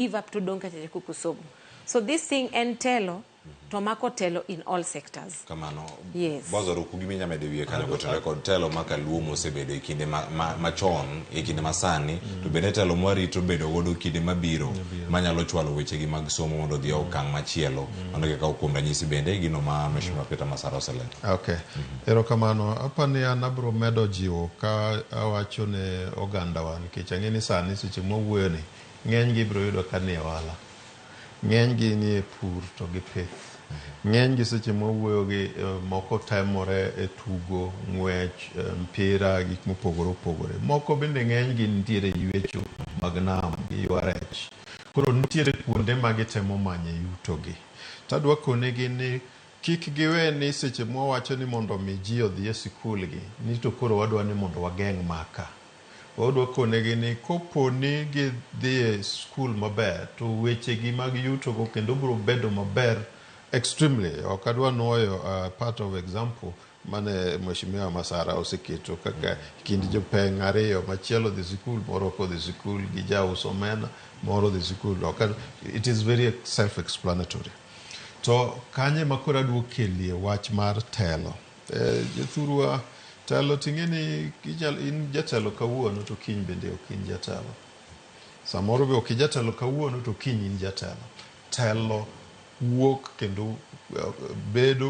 Give up to dong' kacha kuku somo. So this thing en telo to mako telo in all sectors. Kamano. Yes. Bozo Ruku gima inyalo medo e wiye kanyo kotenore kod telo ma kaluo mosebedo e kinde ma, ma, machon e kinde masani to bende telo mwarito bedo godo kinde mabiro manyalo chwalo wechegi mag somo mondo odhi e okang' machielo. Mano kaka kuom ranyisi bende gino ma Mheshimiwa Peter Masara oselero. Okay. Erokamano. Apani an abro medo jiwo ka awacho ne ogandawa nikech ang'e ni sani seche mwawuoyo ni ng'eny gi ibro yudo ka nie ohala. Ng'eny gi nie pur to gi pith. Ng'eny gi seche mwawuoyo gi moko temore e tugo, ng'wech, mpira, gik mopogore opogore. Moko bende ng'eny gi nitiere ywecho mag nam, giywa rech. Koro nitiere kuonde ma gitemo manye yuto gi. Tadwa konegi ni kik giwe ni seche mwawacho ni mondo mi ji odhi e sikul gi, ni to koro wadwa ni mondo wageng' maka. Wadwa konegi ni kopo ni gidhi e skul maber to weche gi mag yuto go kendo biro bedo maber extremely. Ok adwa nuoyo part of example mane Mheshimiwa Masara oseketo kaka kind jopeng' ariyo machielo odhi sikul moro ok odhi sikul gi jaus omena moro odhi sikul ok it is very self explanatory. To kanye ma koro adwa kelie wach mar telo. Jothurwa telo ting'e ni in jatelo kawuono to kiny bende ok in jatelo. Samoro be ok ijatelo kawuono to kiny in jatelo. Telo wuok kendo bedo.